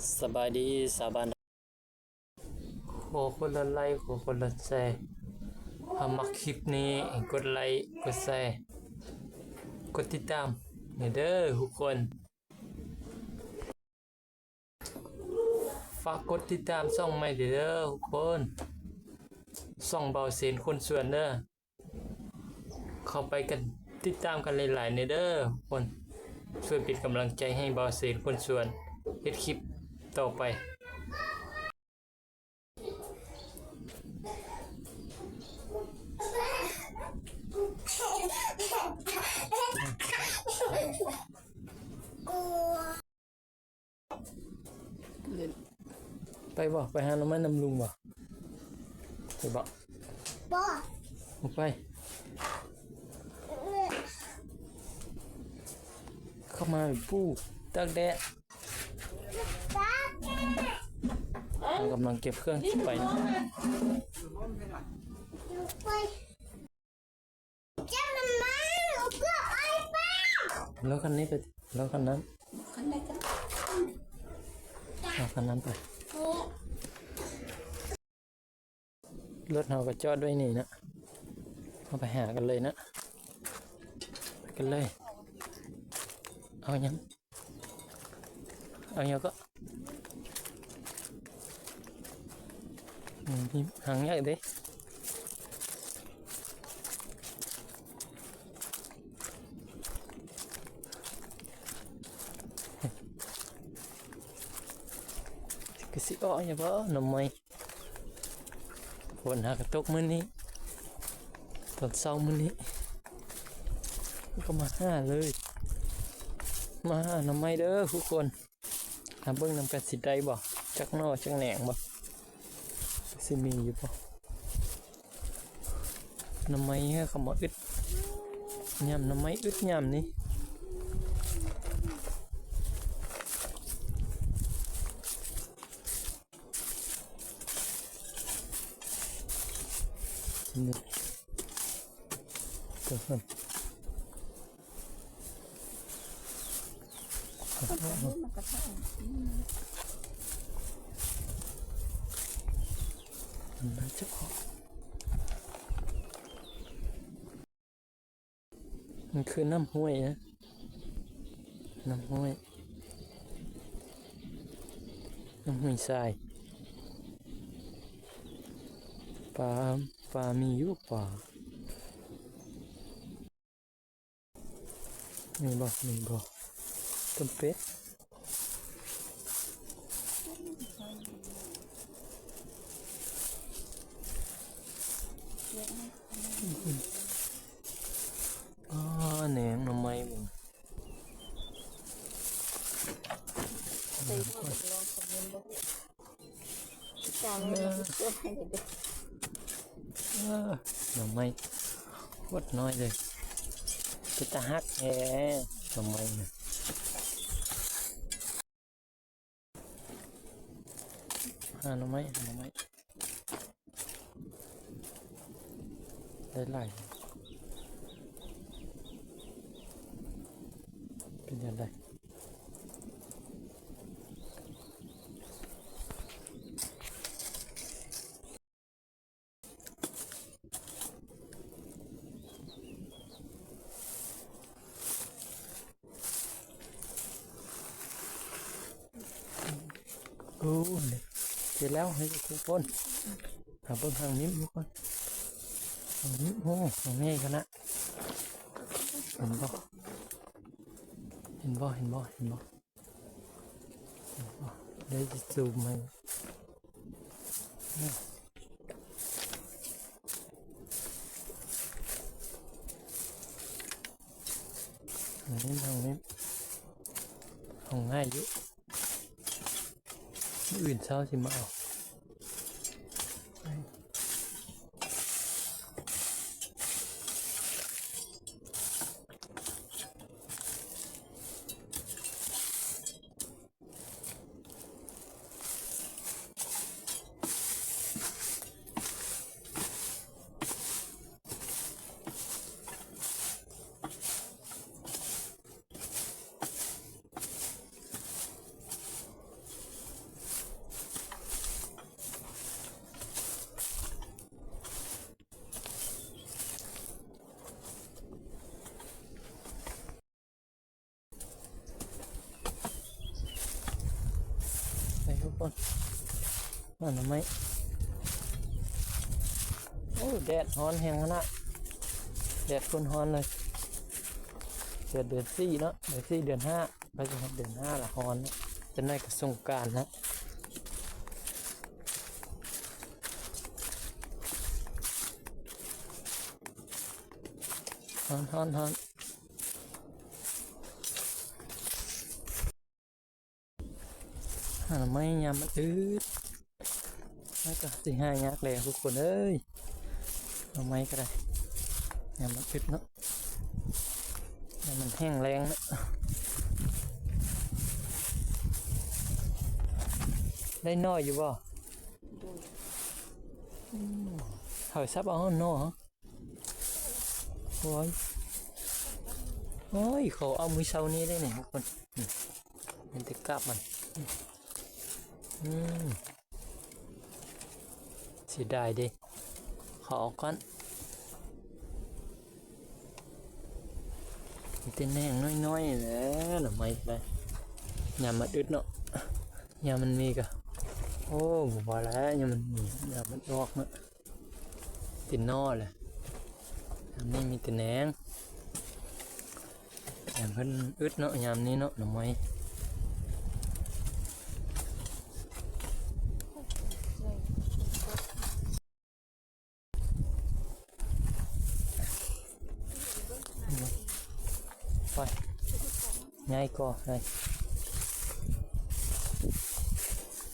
ສະບາຍດີຊາວບ້ານ. ຂໍຄົນລະໄລ້ ຂໍຄົນລະແຊ. ຖ້າມັກຄລິບນີ້ ກົດໄລ້ ກົດແຊ ກົດຕິດຕາມແດ່ເດີທຸກຄົນ. ຝາກກົດຕິດຕາມຊ່ອງໃໝ່ເດີທຸກຄົນ, ຊ່ອງບ່າວເຊນຄົນສວນເດີ. ເຂົ້າໄປກັນ ຕິດຕາມກັນຫຼາຍໆແດ່ເດີທຸກຄົນ, ຊ່ວຍເປັນກຳລັງໃຈໃຫ້ບ່າວເຊນຄົນສວນເຮັດຄລິບຕໍ່ໄປ. ໄປບໍ່? ໄປຫາໜໍ່ໄມ້ນຳລຸງບໍ່? ໄປບໍ່? ບໍ່. ບໍ່ໄປ. ເຂົ້າມາປູກຕາກແດດ. ເຮົາກຳລັງເກັບເຄື່ອງຊິໄປ. ລໍຄັນນີ້ໄປ ລໍຄັນນັ້ນ ຄັນໃດກັນ ລໍຄັນນັ້ນໄປ. ລົດເຮົາກໍຈອດໄວ້ນີ້ນະ, ເຮົາໄປຫາກັນເລີຍນະ, ໄປກັນເລີຍ. ເອົາຫຍັງ? ເອົາຫຍັງເກາະ? ອືມ ຫາງໃຫຍ່ເດ້. ຄືຊິເອາະຫຍັງບໍ່ ໜໍ່ໄມ້? ຝົນຫາກະຕົກມື້ນີ້ ຕອນເຊົ້າມື້ນີ້ ກໍມາຫາເລີຍ, ມາຫາໜໍ່ໄມ້ເດີທຸກຄົນ. ຫາເບິ່ງນຳກັນຊິໄດ້ບໍ່ ຈັກໜໍ່ຈັກແໜງບໍ່ ຊິມີຢູ່ບໍ່? ໜໍ່ໄມ້ເຮົາກໍມາອຶດ ຍາມໜໍ່ໄມ້ອຶດຍາມນີ້. ນີ້ ຕົວນັ້ນ ມັນກະທະ ມັນໜ້າຈະເຄາະ. ມັນຄືນ້ຳຫ້ວຍນະ ນ້ຳຫ້ວຍ ນ້ຳຫ້ວຍຊາຍ. ປາ ປາມີຢູ່ ປາ ມີບໍ່? ມີບໍ່? ຕົ້ນເປັດ. ອໍ ແໜງໜໍ່ໄມ້ບໍ່? ໃສ່ ເອີ ໜໍ່ໄມ້ໂຄດນ້ອຍເລີຍ, ເປັນຕາຮັກແທ້ໜໍ່ໄມ້ນະ. ຫາໜໍ່ໄມ້ ຫາໜໍ່ໄມ້ ໄດ້ຫຼາຍ ເປັນຈັ່ງໃດ? ໂອ້ ເຈັບແລ້ວ ໃຫ້ທຸກຄົນ ຫາເບິ່ງຫາງມິ້ມກ່ອນ ຫາງມິ້ມ ໂອ້ ຫາງໃຫຍ່ຂະໜາດ ເຫັນບໍ່? ເຫັນບໍ່? ເຫັນບໍ່? ເຫັນບໍ່? ໄດ້ຊູມໃຫ້ ອັນນີ້ເຮົານີ້ ເຮົາງ່າຍຢູ່ ມື້ອື່ນເຊົ້າຊິມາເອົາ. ເ ໜໍ່ໄມ້ ໂອ້ ແດດຮ້ອນແຮງຂະໜາດ ແດດໂຄດຮ້ອນເລີຍ. ເກີດເດືອນສີ່ເນາະ ເດືອນສີ່ ເດືອນຫ້າ ໃກ້ຈະຮອດເດືອນຫ້າລະ ຮ້ອນ ຈັກໜ້ອຍກໍສົງການລະ ຮ້ອນໆໆ. ຫາໜໍ່ໄມ້ຍາມມັນອຶດ ມັນກໍຊິຫາຍາກແລ້ວທຸກຄົນເອີຍ ໜໍ່ໄມ້ກໍໄດ້ ຍາມມັນອຶດເນາະ ຍາມມັນແຫ້ງແລ້ງເນາະ. ໄດ້ໜໍ່ຢູ່ບໍ່? ອືມ ເຮົາສັບເອົາໜໍ່ ໂອ້ຍ ໂອ້ຍ ເຂົາເອົາມື້ເຊົ້ານີ້ເດ້ນີ້ທຸກຄົນ ນີ້ ເຫັນແຕ່ກາບມັນ ອືມ ເສຍດາຍເດ້ ເຂົາເອົາກ່ອນ ມີແຕ່ແໜງນ້ອຍໆແຫຼະ ໜໍ່ໄມ້ກໍໄດ້ ຍາມມັນອຶດເນາະ ຍາມມັນມີກໍ ໂອ້ ບໍ່ວ່າແຫຼະ ຍາມມັນມີ ຍາມມັນອອກເນາະ. ຕິດໜໍ່ແຫຼະ ຍາມນີ້ມີແຕ່ແໜງ ຍາມເພິ່ນອຶດເນາະ ຍາມນີ້ເນາະ ໜໍ່ໄມ້ ໄປ ໃຫຍ່ກໍໄດ້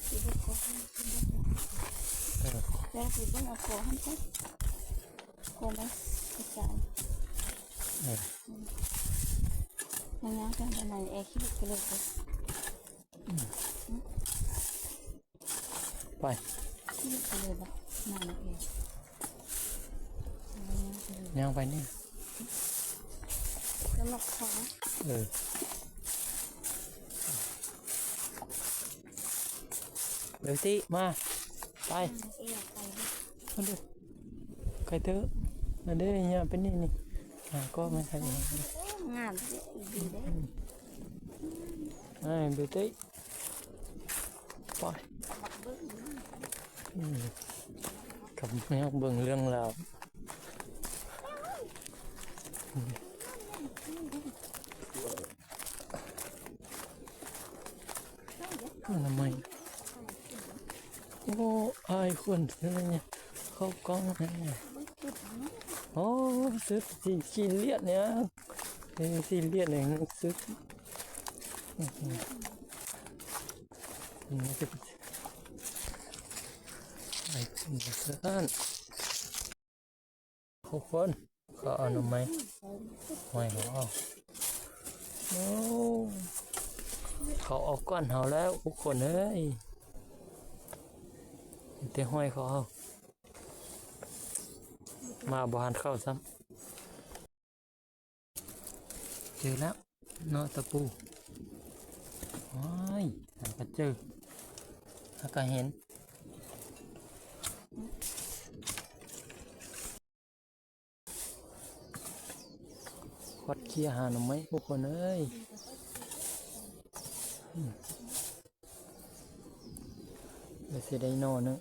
ຊິໄປກໍ ເອີ ແລ້ວຊິເບິ່ງເອົາກໍຫັ້ນໄປ ກໍໄດ້ ກະຈາຍ ເອີ ມັນຍາວຈັງ ປານນັ້ນແອ ຂີ່ລົດໄປເລີຍ ອືມ ໄປ ຂີ່ລົດໄປເລີຍບໍ່ ມາແລ້ວແອ ຍ່າງໄປນີ້ ສຳລັບຂາ ເອີ ເດີຊິ ມາ ໄປ ມາເອ ໄປເດີ ມາເດີ ໄກເຕີ ມາເດີ ຍ່າງໄປນີ້ນີ້ ຫາກໍມາໃສ່ ງາມເດ້ ດີເດ້ ອືມ ໄປ ເດີຕິ ໄປ ອືມ ກັບແມວເບິ່ງເລື່ອງລາວ ອະນາໄມ ໂອ້ ອາຍຄົນເທື່ອນີ້ ເຂົ້າກ້ອງແທ້ ໂອ້ ສຸດ ຊິຂີ້ລຽດແນວ ຊິຂີ້ລຽດແນວ ສຸດ ອືມ ໄປຂຶ້ນເຮືອນ ທຸກຄົນ ເຂົາເອົາໜໍ່ໄມ້ ຫ້ອຍເຂົາເອົາ ໂອ້ ເຂົາເອົາກ່ອນເຮົາແລ້ວ ທຸກຄົນເອີຍ ມີແຕ່ຫ້ອຍເຂົາເອົາ ມາບໍ່ທັນເຂົ້າຊ້ຳ. ເຈີແລ້ວເນາະຕະປູ ໂອ້ຍ ຫາກະເຈີ ຫາກະເຫັນ ຄວັດເຄຍຫາໜໍ່ໄມ້ ທຸກຄົນເອີຍ ອືມ ແລ້ວຊິໄດ້ໜໍ່ໜຶ່ງ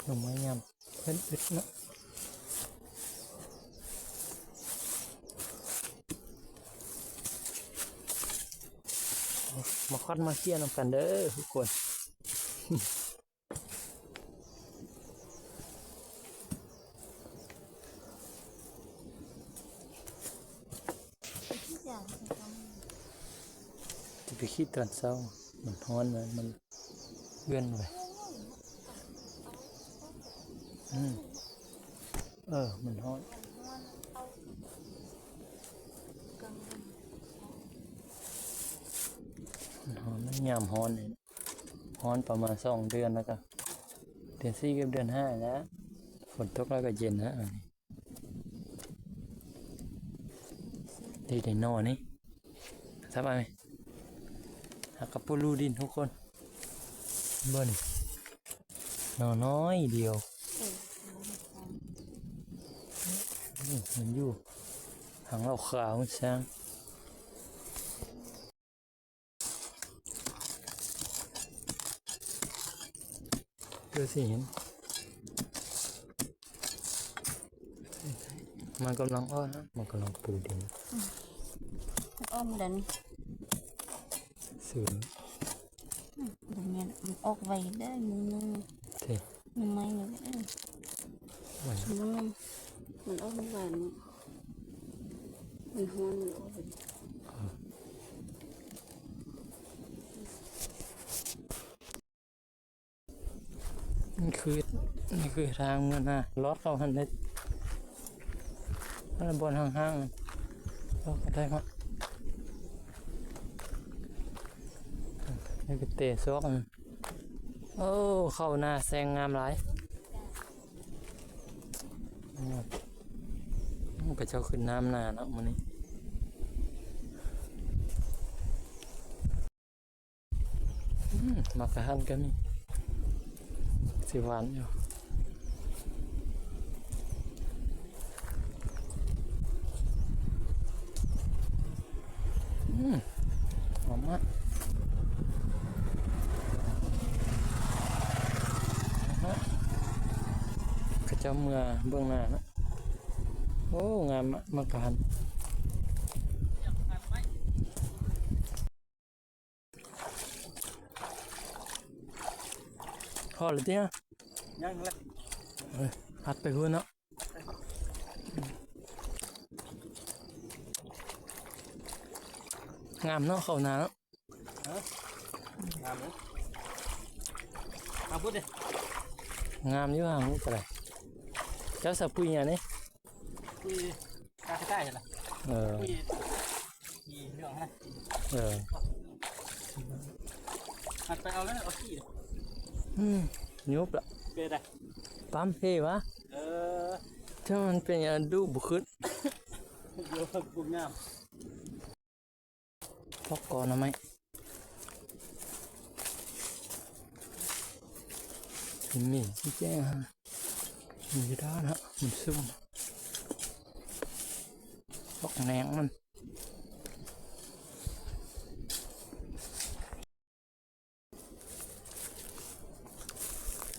ໜໍ່ໄມ້ຍາມເພິ່ນອຶດເນາະ ມາຄວັດມາເຄຍນຳກັນເດີທຸກຄົນ. ຈະໄປຂີດຕອນເຊົ້າ ມັນຮ້ອນ ມັນ ມັນເອື້ອນໄປ ອືມ ເອີ ມັນຮ້ອນ ມັນຮ້ອນ ມັນຍາມຮ້ອນນີ້ ຮ້ອນປະມານສອງເດືອນ ແລ້ວກະເດືອນສີ່ກັບເດືອນຫ້າແລ້ວ ຝົນຕົກແລ້ວກະເຢັນແລ້ວ ອັນນີ້ ໄດ້ ໄດ້ໜໍ່ນີ້ ສະບາຍ ຫາກະປູລູດິນທຸກຄົນ ເບິ່ງ ໜໍ່ນ້ອຍດຽວ ອືມ ມັນຢູ່ທາງເຫຼົ້າຂາວ ມັນສ້າງ. ຄືຊິເຫັນ ມັນກຳລັງອອກນະ ມັນກຳລັງປູດິນ ອືມ ອອກແລ້ວນີ້ ສູນ ອືມ ບໍ່ແມ່ນ ມັນອອກໄວເດີ້ ມື້ໜຶ່ງ ເດ້ ໜຶ່ງໄມ້ນີ້ ອືມ ໄວ ມື້ໜຶ່ງ ມັນອອກມື້ວານນີ້ ມັນຮ້ອນ ມັນອອກໄວ. ນີ້ຄື ນີ້ຄືທາງເມືອນະ ລອດເຂົ້າຫັ້ນເດ້ ອັນນັ້ນບ່ອນຫ່າງໆ ລອດເຂົ້າໄດ້ເນາະ ນີ້ຄືເຕະຊອກ ໂອ້ ເຂົ້ານາແຊງງາມຫຼາຍ ເຂົາເຈົ້າຂຶ້ນນາມນາເນາະມື້ນີ້. ອືມ ໝາກກະທັນກໍມີ ຊິຫວານຢູ່ ອືມ ຫອມມາກ ເຂົາເຈົ້າເມືອເບື້ອງໜ້າເນາະ ໂອ້ ງາມມາກ ໝາກກະທັນ. ພໍແລ້ວຕິ? ຍັງແຫຼະ ເອີ ພັດໄປພຸ້ນເນາະ ງາມເນາະ ເຂົ້ານາເນາະ ຮະ? ງາມເນາະ ຫາງພຸ້ນເດ້ ງາມຢູ່ ຫາງພຸ້ນກໍໄດ້ ເຈົ້າໃສ່ປຸ໋ຍຫຍັງນີ້? ປຸ໋ຍກາກະຕ່າຍຫັ້ນລະ ເອີ ປຸ໋ຍ ຂີ້ເຫຼືອງຫັ້ນນະ ເອີ ຫັດໄປເອົາແລ້ວ ເອົາຂີ້ ອືມ ຍຸບລະ ເປັນໃດ? ປ້ຳເພວະ ເອີ ເຈົ້າມັນເປັນຫຍັງດຸບໍ່ຂຶ້ນ ເອີ ບໍ່ງາມ. ພວກກໍໜໍ່ໄມ້ ມີແຈ້ງ ມີດ້ານ ມັນຊຸ່ມ ພວກແໜງມັນ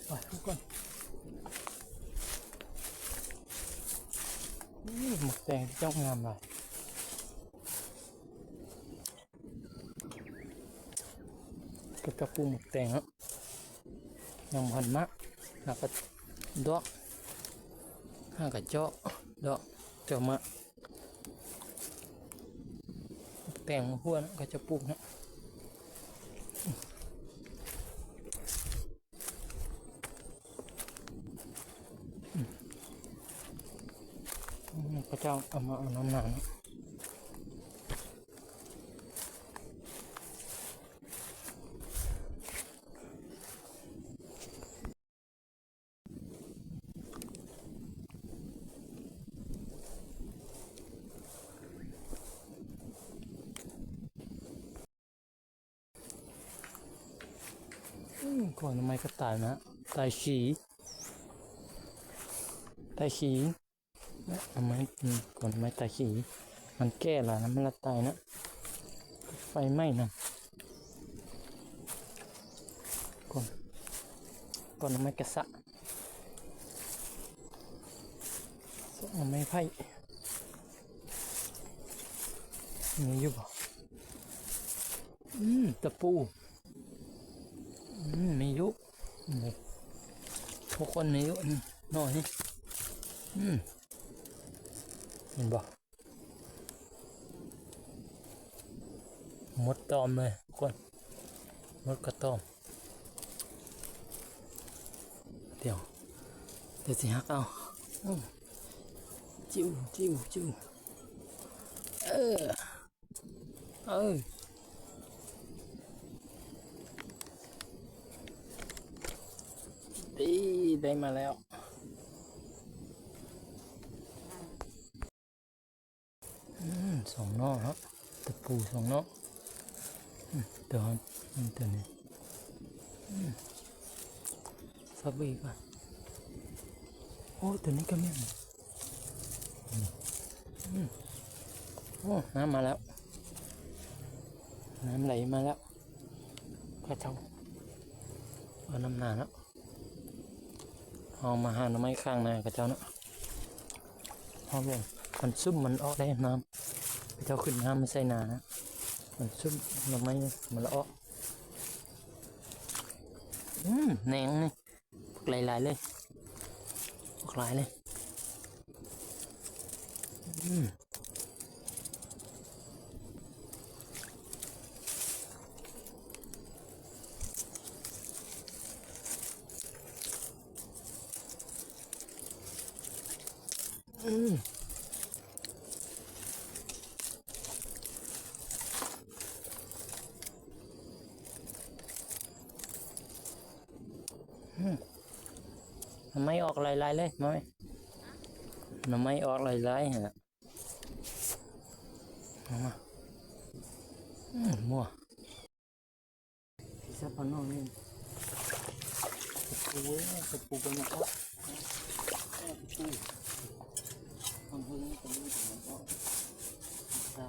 ໄປທຸກຄົນ ນີ້ໝາກແຕງທີ່ເຈົ້າງາມຫຼາຍ. ເຂົາເຈົ້າປູກໝາກແຕງເນາະ ຍັງບໍ່ທັນມາ ຫາກະດອກ ຫາກະເຈາະດອກ ເຈາະມາ ໝາກແຕງໝາກຫົວເນາະ ເຂົາເຈົ້າປູກເນາະ. ອືມ ເຂົາເຈົ້າເອົາມາເອົານຳນາເນາະ ອືມ ກໍໜໍ່ໄມ້ກະຕ່າຍນະ ຕາຍຂີ້ ຕາຍຂີ້ ໜໍ່ໄມ້ ອືມ ກໍໜໍ່ໄມ້ຕາຍຂີ້ ມັນແກ່ຫຼາຍນະ ມັນລະຕາຍນະ ໄຟໄໝ້ນະ ກໍ ກໍໜໍ່ໄມ້ກະສະ ສະ ໜໍ່ໄມ້ໄຜ່ ມີຢູ່ບໍ່? ອືມ ຕະປູ ອືມ ມີຢູ່ ທຸກຄົນມີຢູ່ ໜໍ່ນີ້ ອືມ ເຫັນບໍ່? ໝົດຕອມເລີຍທຸກຄົນ ໝົດກະຕອມ ດຽວ ດຽວຊິຫັກເອົາ ອືມ ຈິ້ວ ຈິ້ວ ຈິ້ວ ເອີ ເອີ ນີ້ ໄດ້ມາແລ້ວ ອືມ ສອງໜໍ່ເນາະ ຕະປູສອງໜໍ່ ອືມ ຕົວ ອືມ ຕົວນີ້ ອືມ ສັບອີກກ່ອນ ໂອ້ ຕົວນີ້ກໍແມ່ນ ອືມ ໂອ້ ນ້ຳມາແລ້ວ ນ້ຳໄຫຼມາແລ້ວ ເຂົາເຈົ້າເອົານຳນາເນາະ. ເຮົາມາຫາໜໍ່ໄມ້ຂ້າງນາເຂົາເຈົ້າເນາະ. ເຮົາເບິ່ງ ມັນຊຸ່ມ ມັນອອກໄດ້ນ້ຳ ເຂົາເຈົ້າຂຶ້ນນ້ຳມາໃສ່ນານະ. ມັນຊຸ່ມ ໜໍ່ໄມ້ມັນລະອອກ. ອືມ ແໜງນີ້ ບັກຫຼາຍໆເລີຍ ບັກຫຼາຍເລີຍ. ອືມ. ອືມ ອືມ ໜໍ່ໄມ້ອອກຫຼາຍໆເລີຍ ມາແມ່ ໜໍ່ໄມ້ອອກຫຼາຍໆຫັ້ນນະ. ອືມ ມົວ ພິຊາພະນອງນີ້ ໂອ້ຍ ສະປູກັນມາເກາະ ສະປູ ທາງເທິງນີ້ກໍມີແຕ່ມັນເກາະ ພິຊາ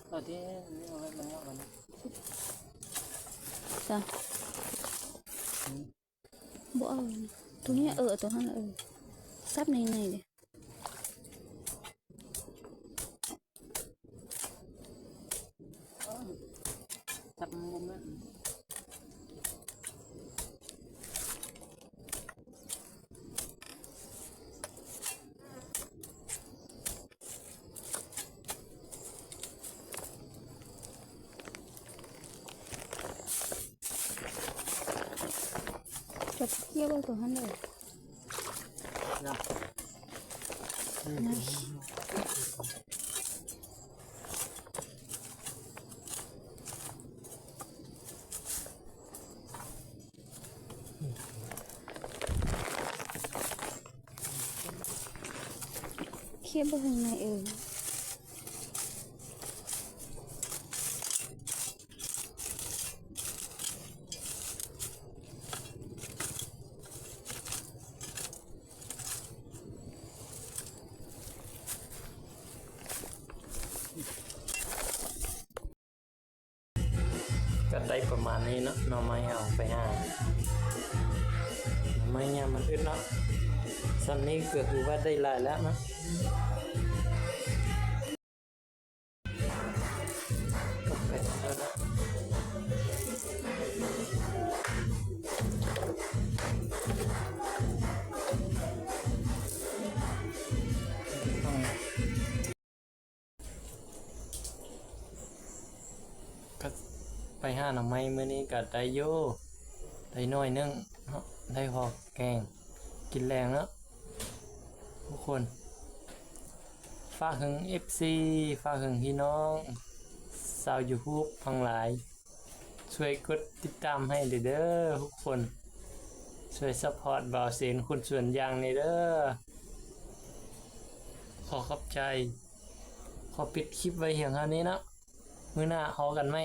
ເອົາທີ່ນີ້ເອົາໄວ້ມັນຍາກກວ່ານີ້ ຈ້ະ ອືມ ບໍ່ເອົາ ຕົວນີ້ ເອີ ເອົາຕົວຫັ້ນ ເອີ ສັບໃນໆເດ້. ຈັບມັນບໍ່ແມ່ນ ຈັບກ່ຽວເອົາຕົວຫັ້ນເລີຍ. ເຄບເບິ່ງໃນເອີ ກໍໄດ້ປະມານນີ້ເນາະ ໜໍ່ໄມ້ເຮົາໄປຫາ ໜໍ່ໄມ້ຍາມມັນອຶດເນາະ. ສ່ຳນີ້ກໍຄືວ່າໄດ້ຫຼາຍແລ້ວເນາະ. ກໍໄປຫາໜໍ່ໄມ້ມື້ນີ້ກໍໄດ້ຢູ່ ໄດ້ໜ້ອຍໜຶ່ງເນາະ ໄດ້ພໍແກງກິນແລງເນາະທຸກຄົນ. ຝາກເຖິງເອັຟຊີ ຝາກເຖິງພີ່ນ້ອງຊາວຢູທູບທັງຫຼາຍ ຊ່ວຍກົດຕິດຕາມໃຫ້ເດີທຸກຄົນ ຊ່ວຍຊັບພອດບ່າວເຊນຄົນສວນຢາງແດ່ເດີ. ຂໍຂອບໃຈ. ຂໍປິດຄລິບໄວ້ພຽງເທົ່ານີ້ເນາະ. ມື້ໜ້າພໍ້ກັນໃໝ່.